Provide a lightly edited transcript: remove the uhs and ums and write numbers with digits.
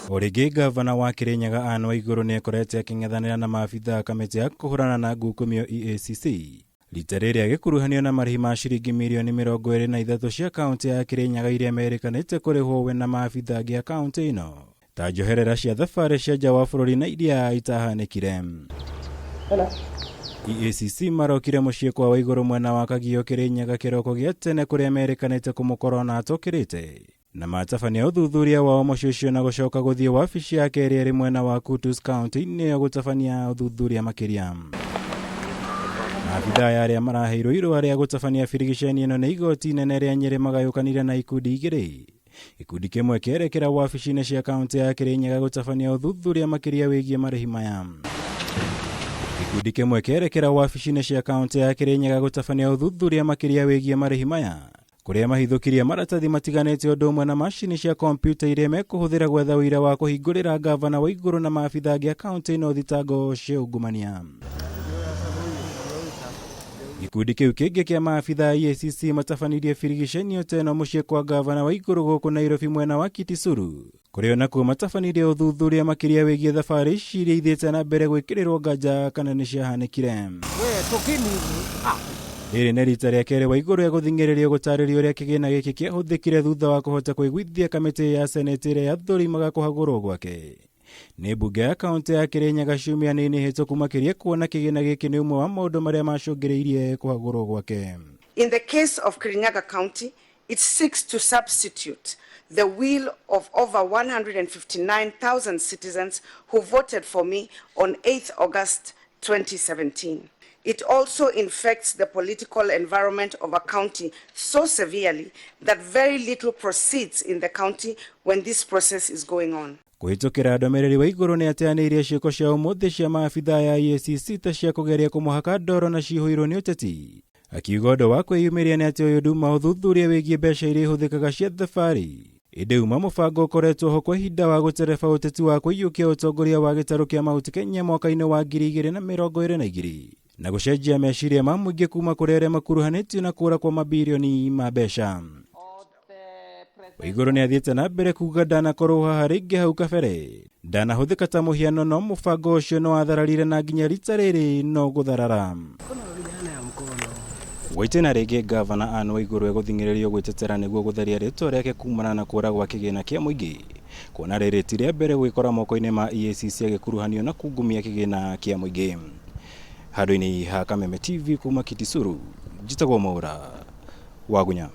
O rĩngĩ ngavana wa Kirinyaga Anne Waigũrũ nĩekorete akĩng'ethanĩra na maabithaa a kamĩtĩ ya kũhũrana na ngukumio EACC rita rĩrĩ agĩkuruhanio na marĩhi ma ciringi mirioni 23 cia kaũntĩ ya Kirinyaga iria merĩkanĩte kũrĩhwo we na maabithaa angĩ a kaũntĩ ĩno ta njoherera cia thabarĩ cia nja wa bũrũri na iria itahanĩkire. EACC marokire mũciĩ kwa Waigũrũ mwena wa Kagio Kirinyaga kĩroko gĩa tene kũrĩa merĩkanĩte kũmũkora ona atokĩrĩte na matabania ũthuthuria wao mũciĩ ũcio na gũcoka gũthiĩ wabici yake ĩrĩa ĩrĩ mwena wa Kutus kaunti-inĩ ĩyo gũtabania ũthuthuria makĩria. Maabithaa aya arĩa maraheirwo irũa rĩa gũtabania birigiceni ĩno nĩ igoti inene rĩa Nyĩrĩ magayũkanire na ikundi igĩrĩ. Gĩkundi kĩmwe kĩerekera wabici-inĩ cia kaunti ya Kirinyaga gũtabania ũthuthuria makĩria wĩgiĩ marĩhi maya. Gĩkundi kĩmwe kĩerekera wabici-inĩ cia kaunti ya Kirinyaga gũtabania ũthuthuria makĩria wĩgiĩ marĩhi maya kũrĩa mahithũkirie maratathi matiganĩte ũndũ ũmwe na macini cia kompiuta iria mekũhũthĩra gwetha ũira wa kũhingũrĩra ngavana Waigũrũ na maabithaa angĩ a kaunti ĩno thitango cia ungumania. Gĩkundi kĩu kĩngĩ kĩa maabithaa a EACC matabanirie birigiceni ta ĩno mũciĩ kwa ngavana Waigũrũ gũkũ Nairobi mwena wa Kitisuru kũrĩa onakuo matabanirie ũthuthuria makĩria wĩgiĩ thabarĩ ici iria ithiĩte na mbere gwĩkĩrĩrwo nganja kana nĩ ciahanĩkire. Rĩrĩ nĩ rita rĩa kerĩ Waigũrũ egũthing'ĩrĩrio gũtarĩria ũrĩa kĩgĩna gĩkĩ kĩahũthĩkire thutha wa kũhota kũiguithia kamĩtĩ ya seneti ĩrĩa yathũrimaga kũhagũrwo gwake nĩ mbunge ya kaũntĩ ya Kirinyaga ciumia nini hĩtũku makĩria kuona kĩgĩna gĩkĩ nĩ ũmwe wa maũndũ marĩa macũngĩrĩirie kũhagũrwo gwake. In the case of Kirinyaga County, it seeks to substitute the will of over 159,000 citizens who voted for me on 8th August 2017. It also infects the political environment of a county so severely that very little proceeds in the county when this process is going on. Kũhĩtũkĩra ndũmĩrĩri Waigũrũ nĩ ateanĩirie ciĩko cia ũmũthĩ cia maabithaa ya EACC ta cia kũgeria kũmũhaka ndoro na cihũirwo nĩ ũteti akiuga ũndũ wa kwĩyumĩria nĩ atĩ ũyũ nduma ũthuthuria wĩgiĩ mbeca iria ihũthĩkaga cia thabarĩ ĩndĩ uma mũbango ũkoretwo ho kwa ihinda wa gũtereba ũteti wa kũiyũkia ũtongoria wa gĩtarũ kĩa Mount Kenya mwaka-inĩ wa 2022 na gũcenjia meciria ma mũingĩ kuma kũrĩ arĩa makuruhanĩtio na kũra kwa mabirioni ma mbeca. Waigũrũ nĩ athiĩte na mbere kuga ndanakorwo haha rĩngĩ hau kabere ndanahũthĩka ta mũhiano no mũbango ũcio nĩ wathararire na nginya rita rĩrĩ no gũtharara. Gwaitĩna rĩngĩ ngavana Anne Waigũrũ egũthing'ĩrĩrio gwĩtetera nĩguo gũtheria rĩtwa rĩake kumana na kũra gwa kĩgĩna kĩa mũingĩ kuona rĩrĩ ti rĩa mbere gwĩkora moko-inĩ ma EACC agĩkuruhanio na kungumia kĩgĩna kĩa mũingĩ. Handũ-inĩ ha Kameme TV kuma Kitisuru, njĩtagwo Mwaura Wagunya.